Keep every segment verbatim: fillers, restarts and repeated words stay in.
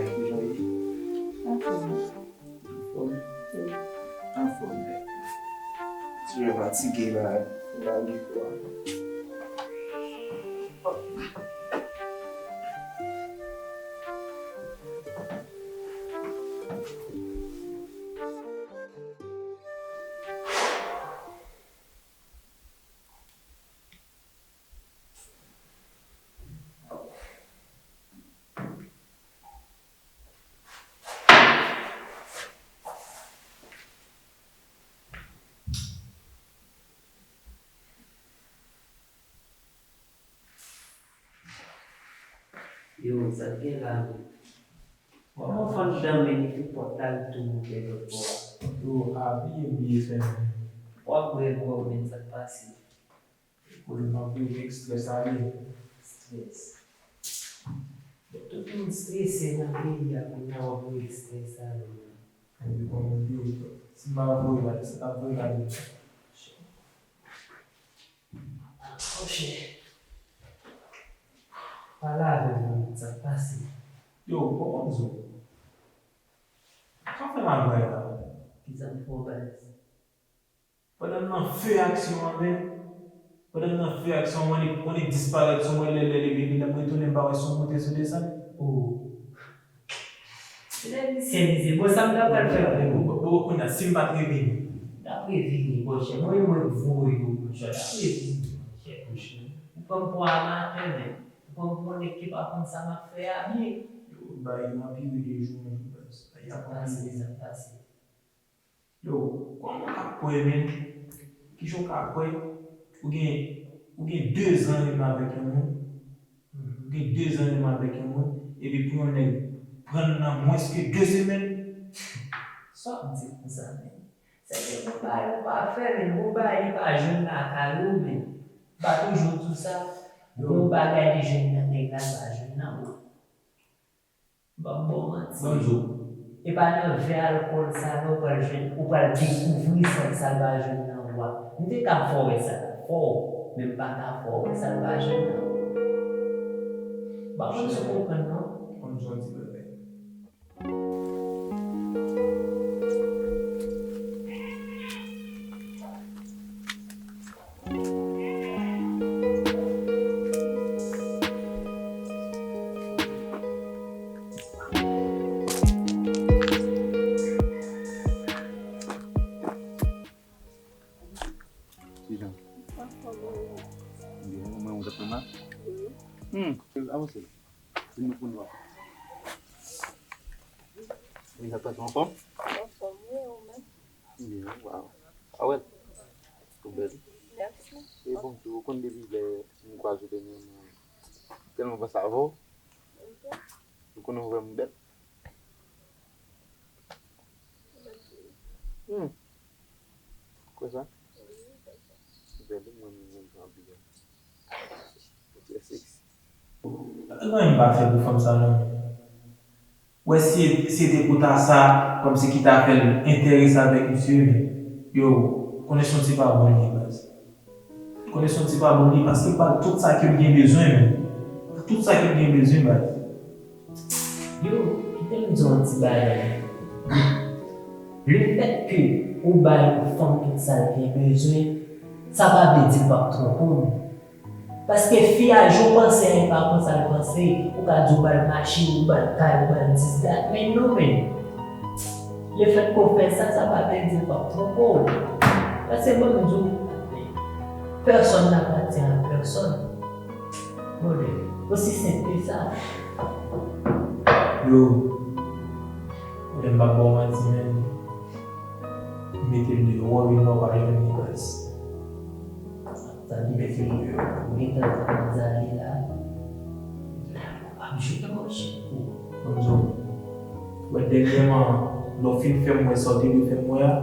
Kijan w ye? Anfòm. Anfòm? Wi. Anfòm, men. Ti jan fatige la, lage kò a. Yo, sa k gen la menm? Kòman fanm nan men li fè pòt la, li tou ouvè lòt bò a? Yo, a bliye, bliye fèmen. W ap wè, w ap wè, men sa k pase. Kote m ap viv, strès ale. Strès. Tout moun strese nan peyi a, kounye a w ap wè strès ale. Epi kòman m di w, si m pa voye l ale, sa t ap voye l ale. Monchè. Pale avè m, sa k pase? Yo, bon, bon, Zo. Sa w fè m al wè la? Kisa m fè w, baz? Pandan m nan fe aksyon an, men, pandan m nan fe aksyon an, mwen li, mwen li disparèt sou mwen, lè, lè li vini, lè m retounen, m pa wè si w monte, si w desann. Oh. Lè misye, misye, bon, sa m ta pral fè menm? Bon, bon, bon, kounye a, si m pa t revini? M t ap revini, monchè. Mwen, mwen voye w, monchè. M t ap revini, monchè. Monchè. Ou pran m pou amatè, men. Ou pran m pou yon nèg ki pa konn sa m ap fè a byen. Yo, bagay yo anpire de jou an jou, baz. Bagay yo ap anpire. Sa k pase, sa k pase? Yo, kòman w ka kwè, menn? Kijan w ka kwè? Ou gen, ou gen dezan renmen avèk yon moun. Ou gen dezan renmen avèk yon moun. Epi pou yon nèg pran l nan mwens ke de semèn? Sa w ap di konsa, menn? Se gen bon bagay ou pa fè, menn. Bon bagay li pa jwenn lakay ou, menn. M pa toujou di w sa. Bon bagay li jwenn nan nèg la, li pa jwenn nan ou. Ban m ba w manti. Ban m di w. E pa nan vè alkòl sa a non ou pral jwenn, ou pral dekouvri sa l, sa l pa jwenn nan ou a. M te ka fè w wè sa l fè w, men m pa ka fè w wè sa l pa jwenn nan ou. M pa konn si w konprann non. Ban m di w yon ti bagay. Kijan? Anfòm, wi. Byen, ou menm ou t ap fè mal? Wi. Hmm, avanse la. Vin nou pou nou. Vin sa pase anfòm? Anfòm, wi, ou menm? Byen, waw. Awèl. Ou bèl. Mèsi. E bon, ou konn depi lè m kwaze w dènyèman, tèlman m panse avè w. Ok. Ou konnen w vrèman bèl. Hmm. Kwè sa? Bèl, mwen menm, mwen jan byen. Ou trè seksi. Pa gen anyen m pa fè pou fanm sa non. Wè si, si se te pou ta sa, kòmsi ki ta fè l enterese avèk misye, men, yo, konnen se yon ti pa bon li ye, baz. Konnen se yon ti pa bon li, paske l ba l tout sa ke l gen bezwen, men. Tout sa ke l gen bezwen, baz. Yo, kite m di w yon ti bagay. Lefètke ou ba yon fanm tout sa l gen bezwen, sa pa vle di l p ap twonpe w. Paske fi a, jan w panse a, e pa konsa l panse. Ou ka di w ba l machin, ou ba l kay, ou ba l dis dat, men non, men. Lefètke w fè sa, sa pa vle di l p ap twonpe w. Paske ban m di w, pèsòn n apatyen a pèsòn. Brother, osi senp ke sa. Yo, lè m p ap ba w manti, men, mete m deyò, w a vin la, w pa jwenn li, baz. Tande, mete m deyò. Ou gentan pran zale la. Ou p ap jwenn manchèt pou. Ban m di w, wè, dènyèman, lè w fin fè m wè sa w te dwe fè m wè a,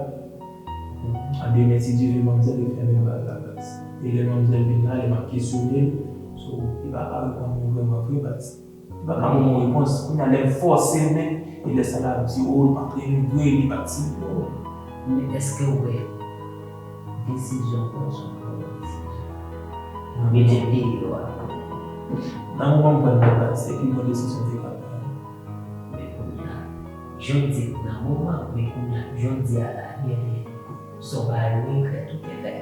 a demen, si Dye vle, manmzèl vin fèmen bal la, baz. E lè manmzèl vin la, lè m ap kesyone l, so, li pa ka reponn mwen vrèman vre, baz. Li pa ka ban mwen repons. Kounye a, lè m fòse l menm, e lè sa l ap di, o, l pa t renmen vre, li pa t sipòte. Men èske w wè desizyon w pran, se yon bon desizyon? Mete m deyò a. Nan moman m pran nan, baz, se pi bon desizyon m te ka pran. Men Jan w di l nan moman, men kounye a, jan w di a la, li, li, sa w pa yo regrèt ou te fè.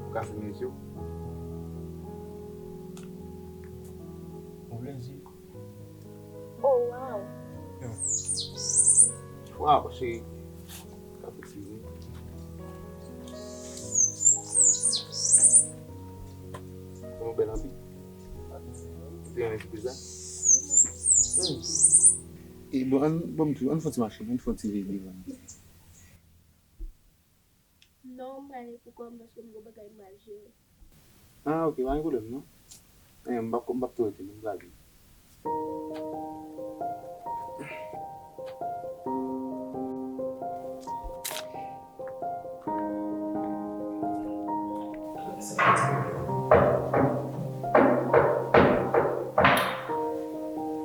Ou ka fèmen je w. Bon plezi. Oh, wow. Wow, cheri. Ka fè ti zen. Bon, bèl anpil. Ou te renmen sipriz la? Hmm. E bon, ann, bon, m tou, ann fè ti mache, ann fè ti veye devan. Non, m prale pou kò m paske m gen bagay m pral jere. Ah, ok, pa gen pwoblèm, non. Eh, m p ap, m p ap tou rete, non, m prale.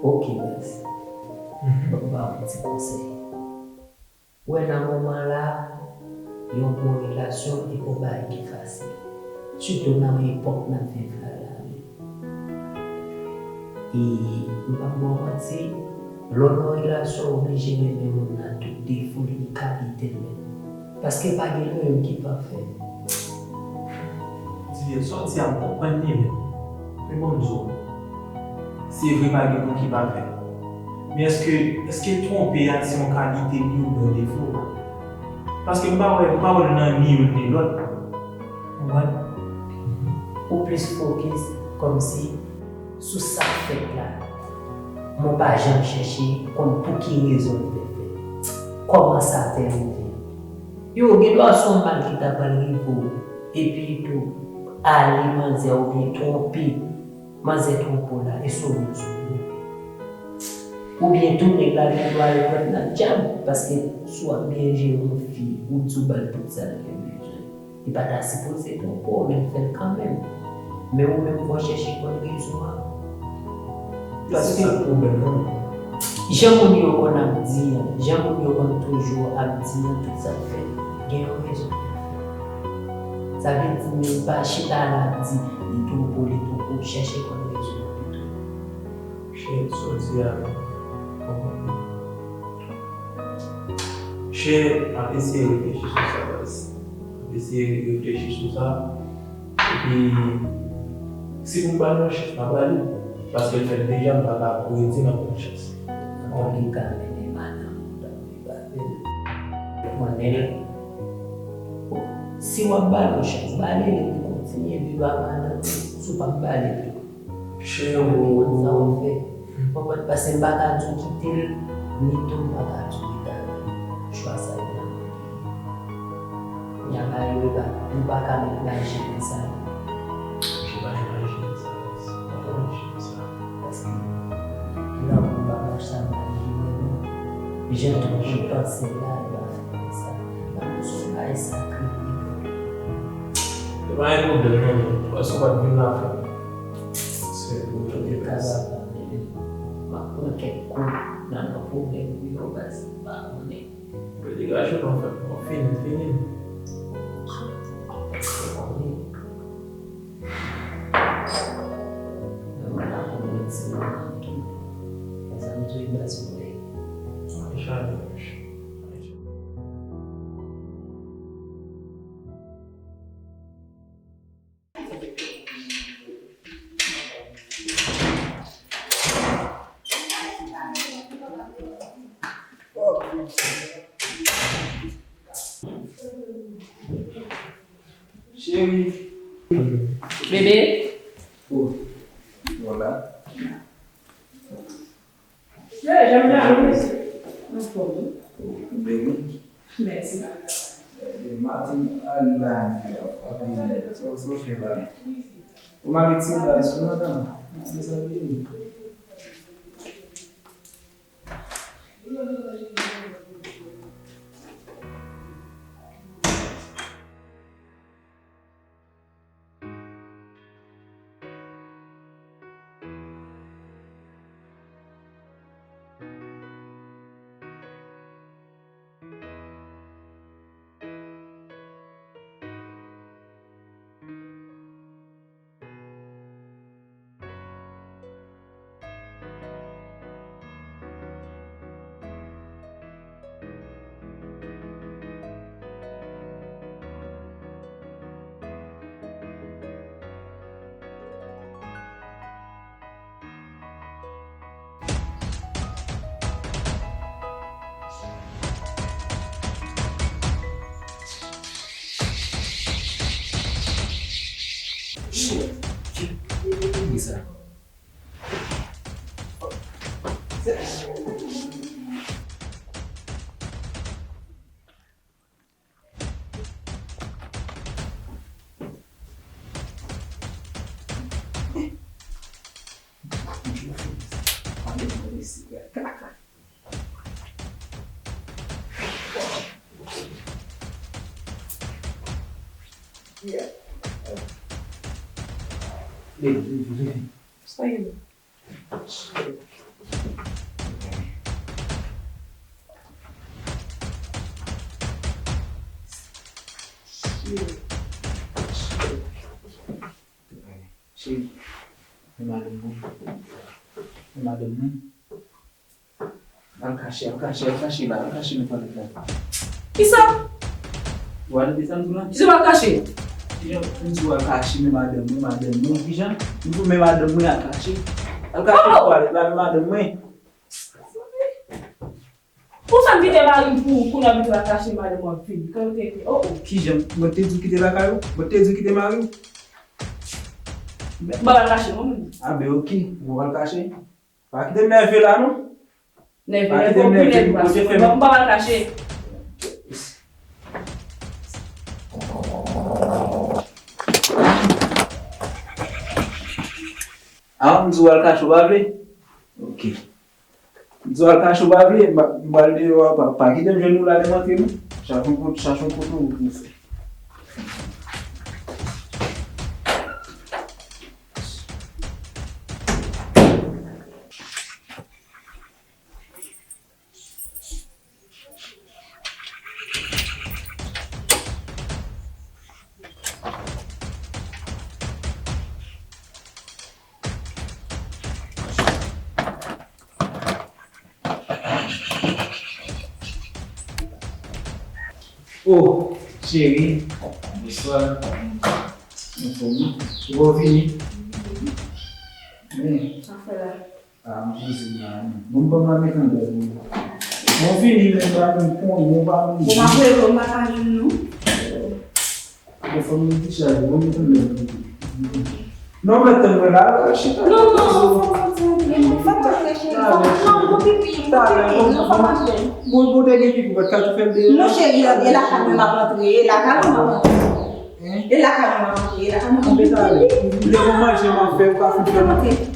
Ok, baz. Bon, m ba w yon ti konsèy. Ou wè nan moman la, yon bon relasyon e pa yon bagay ki fasil. Sitou nan epòk n ap viv la la wi. E m p ap ba w manti, lè w nan relasyon w oblije renmen moun nan tout defo l e kalite l menm. Paske pa gen nou youn ki pafè. Di, sa w di a m konprann li menm. Men bon m di w, se vre pa gen moun ki pafè. Men èske, èske twonpe a se yon kalite li oubyen yon defo? Paske m pa wè, m pa wè l nan ni youn ni lòt. Ou konprann? Ou plis fokis kòmsi sou sa k fèt la. Men w pa janm chèche konn pou ki rezon l te fèt. Kòman sa te rive? Yo, gen dwa se yon mal ki ta pral rive w, epi tou, ale manzè oubyen twonpe, manzè twonpe w la, e sou moun sou moun. Oubyen tou, nèg la gen dwa al pran nan djab, paske si w ap byen jere yon fi, ou di w ba l tout sa l gen bezwen. Li pa ta sipoze twonpe w, men l fè l kanmenm. Men ou menm fò w chèche konn rezon an. Paske jan moun yo konn ap di an, jan moun yo konn toujou ap di an, tout sa k fèt, gen yon rezon. Sa vle di, men pa chita la ap di, li twonpe w, li twonpe w, chèche konn rezon an pito. Chè, sa w di a, m konprann. Chè, m ap eseye reflechi sou sa, baz. M ap eseye reflechi sou sa. Epi, si pou m ba l yon chans, m ap ba li. Paske l fè l deja, m pa ka redi m ap ba l chans. Antouka, mennen madanm ou, tanpri, pa fè l. Konnen l. Si w ap ba l yon chans, ba l, li kontinye viv ak madanm ou. Si w p ap ba l, li Chè, ou konn sa w ap fè. Konprann? Paske m pa ka di w kite l, ni tou m pa ka di w rete avè l. Chwa sa e nan men w li ye. Kounye a, bagay yo pa, nou pa ka met maji nan sa. Maji pa nan sa. Konprann? Paske lanmou pa mache sa maji, men non. Jan nou panse la, e pa fè sa. Lanmou se yon bagay sakre. E pa gen pwoblèm non, men. Paske w pa t vin la fè. Se pou tande baz. M ap pran kèk kou nan nan pwoblèm ou yo baz, m pa konnen. Degaj ou non frè m, w ap fini, fini. Ou konnen. Men mwen la pou mwen ti moman tou. Sa m di w baz mwen. Mwen chale, mwen chale. Cheri. Bebe. Oh. Voilà. Hey, jan w ye, mesye? Anfòm, wi. Beni. Mèsi. Matin, ala, sa w fè la? Ou mande ti bagay sou madanm? Mande sa beni. sa. Sa ye? Cheri, men madanm mwen. Men madanm mwen. Al kache, al kache, al kache la, al kache nan twalèt la. Kisa? Ou al tande sa m di w la? Kisa w al kache? Kijan m di w al kache men madanm mwen, madanm mwen, kijan? M di w men madanm mwen al kache. Al kache nan twalèt la, men madanm mwen. Pou sa m kite mari m pou ou, kounye a w vin tou al kache madanm w ap vini. Kan w te ete, oh, oh. Kijan? Mwen te di w kite lakay ou? Mwen te di w kite mari w? Bon, al kache non, mwen. A ben, oke. Bon, al kache. Pa kite m nève la, non. Nève, pa kite m nève, nève, ou kote fè m. Bon, m pa al kache. A, m di w al kache, ou pa vle? Oke. M di w al kache, ou pa vle? M a, m pral deyò a, pa, pa kite m jwenn ou la lè m antre, non. Chache yon kote, chache yon kote ou, ou fè. Oh, cheri, bonswa. Anfòm, wi. Ou pa vini? Men. Sa fè la? Ah, m poze la, non. Bon, ban m la met anlè pou ou. Bon, vini, men ba nou pon, bon, ba nou. Bon, m ap rele w, m pa ka jwenn nou. Bon, fò m dechaje, bon, met anlè pou ou. Non, men tann mwen la, chita. Non, non, fò m soti antre, non, fò m antre, cheri. Fò m, non, bon, pipi, bon, pipi, non, fò m antre. Bon, bon, te gen pipi, ou pa t ka tou fè l deyò? Non, cheri, e lakay mwen m ap antre, e lakay mwen m ap antre. Hein? E lakay mwen m ap antre, e lakay mwen m ap antre. Anben, talè. Ou vle bon manje m ap fè, ou ka fout fè. Fò m antre.